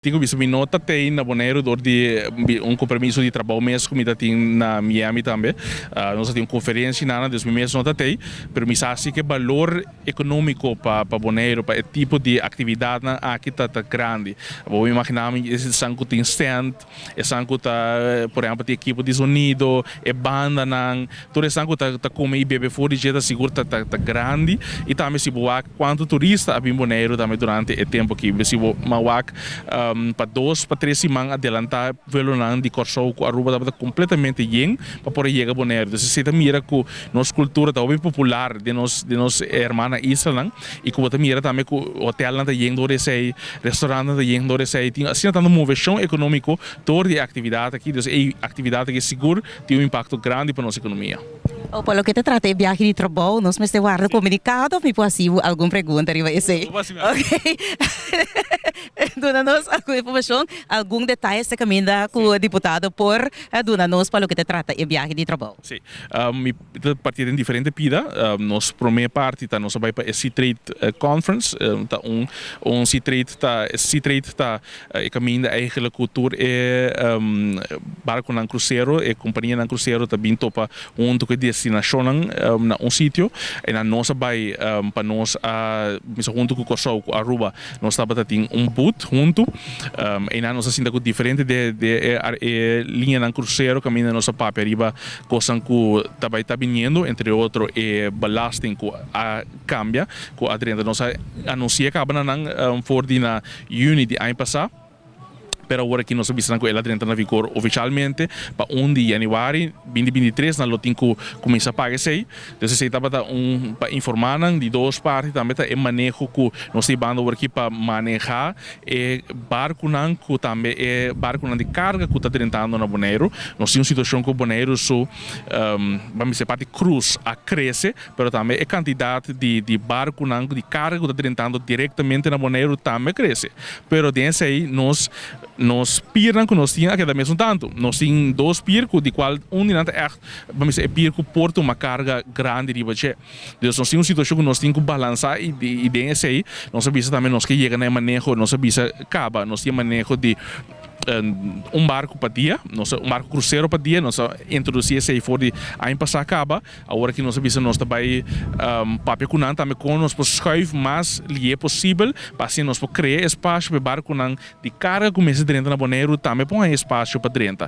Tin ku bisa mi no ta tei na Boneiru dor di un kompromiso di trabou mes ku mi ta tin na Miami tambe. Nos ta tin un konferensia nana, dus mi mes no ta tei, pero mi sa si ku e balor ekonómiko pa Boneiru, pa e tipo di aktividatnan aki ta grandi. Bo por imaginá mi esan ku tin stand, esan ku ta por ehèmpel tin ekipo di sonido, e bandanan, tur esan ku ta kome i bebe for di dje ta sigur ta grandi. I tambe si bo wak Kuantu turista a bin Boneiru tambe durante e tempu aki? Si bo mawak pa 2 pa 3 siman adelantá, vuelonan di Kòrsou ku Aruba tabata kompletamente yen pa por a yega Boneiru. Entonces esei ta mira ku nos kultura ta hopi popular den nos hermana islanan i ku bo ta mira tambe ku hotelnan ta yen dor esei, restaurantnan ta yen dor esei. Tin asina tantu moveshon ekonómiko dor di e aktividat aki. Entonces e aktividat aki sigur tin un impakto grandi pa nos ekonomia. O pa loke ta trata e biahe di trabou, nos mester warda komunikado òf mi por hasi algun pregunta riba esei? Ok. Duna nos algun informashon, algun detaye ta kaminda ku diputado por duna nos pa loke ta trata e biahe di trabou. Sí. Mi ta parti den diferente pida. Nos promé parti ta nos a bai pa e Seatrade Conference. Ta un Seatrade ta Seatrade ta e kaminda eigenlijk ku tur e barkonan krusero, e kompanianan krusero ta bin topa huntu ku e destinashonnan na un sitio. I nan nos a bai pa nos a bisa huntu ku Kòrsou ku Aruba nos tabata tin un booth huntu. I nan nos a sinta ku diferente di e liñanan krusero kaminda nos a papia riba kosnan ku ta bai ta biniendo, entre otro e belasting ku a kambia ku a drenta. Nos a anunsiá kaba na nan for di na yüni di aña pasá, pero awor aki nos a bisa nan ku el a drenta na vigor ofishalmente pa 1 di yanüari 2023, nan lo tin ku kuminsá paga esei. Entonces esei tabata un pa informá nan. Di dos parti tambe ta e maneho ku nos ta hibando awor aki pa manehá e barkunan ku tambe e barkunan di karga ku ta drentando na Boneiru. Nos tin un situashon ku Boneiru su, ban bisa, e parti cruise a krese, pero tambe e kantidat di barkunan di karga ku ta drentando direktamente na Boneiru tambe a krese. Pero den esei nos pirnan ku nos tin a keda mesun tantu. Nos tin dos pir ku di kual un di nan ta ègt, ban bisa, e pir ku por tuma karga grandi riba dje. Dus nos tin un situashon ku nos tin ku balansá i den esei nos a bisa tambe nos ke yega na e maneho, nos a bisa kaba, nos tin e maneho di un barku pa dia, nos un barku krusero pa dia, nos a introdusí esei for di aña pasá kaba. Awor aki nos a bisa nos ta bai papia ku nan tambe kon nos por schuif mas lié posibel pa asina nos por krea espasio pa e barkunan di karga ku mester drenta na Boneiru tambe por haña espasio pa drenta.